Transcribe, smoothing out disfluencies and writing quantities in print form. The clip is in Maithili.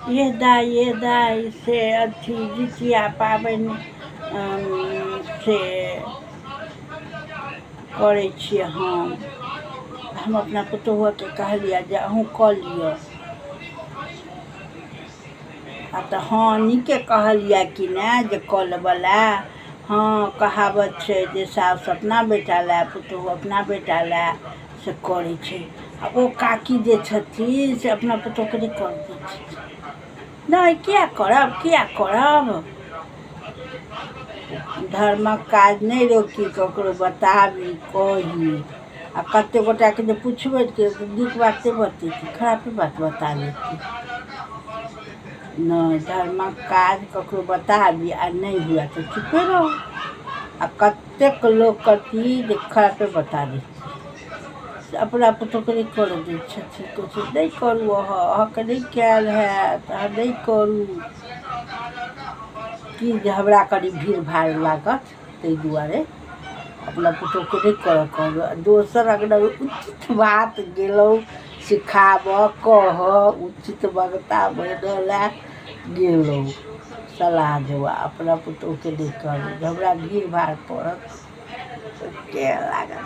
ये दाइ ये दाइ, से अथी जितिया पाबनि से करै छियै हम। हम अपना पुतोहुके कहलियै जे अहूँ कऽ लिअ। आ तऽ हँ, नीके कहलियै कि ने जे कऽ लेबऽ लए। हँ, कहावत छै जे साउस अपना बेटा लए, पुतोहु अपना बेटा लए से करै छै। आ ओ काकी जे छथिन से अपना पुतोहुके नहि करऽ दै छथिन। नहि, किया करब, किया करब? धर्मक काज नहि रोकी, ककरो बताबी कही। आ कतेक गोटाके जे पुछबै तऽ नीक बात नहि बतेती, खरापे बात बता देती। नहि, धर्मक काज ककरो बताबी आ नहि हुए तऽ चुपे रहू। आ कतेक लोक कथी जे खरापे बता दै छै, अपना पुतोहुके नहि करऽ दै छथिन। कहै छै, नहि करू अहाँ, अहाँके नहि कयल हैत, अहाँ नहि करू। की जे हमरा कनि भीड़ भाड़ लागत, ताहि दुआरे अपना पुतोहुके नहि करऽ कहलहुँ। दोसर अङ्गनामे उचित बात गेलहुँ सिखाबऽ कहऽ, उचित वक्ता बनऽ लए गेलहुँ सलाह देबऽ, अपना पुतोहुके नहि कहलहुँ जे हमरा भीड़ भाड़ पड़त के लागत।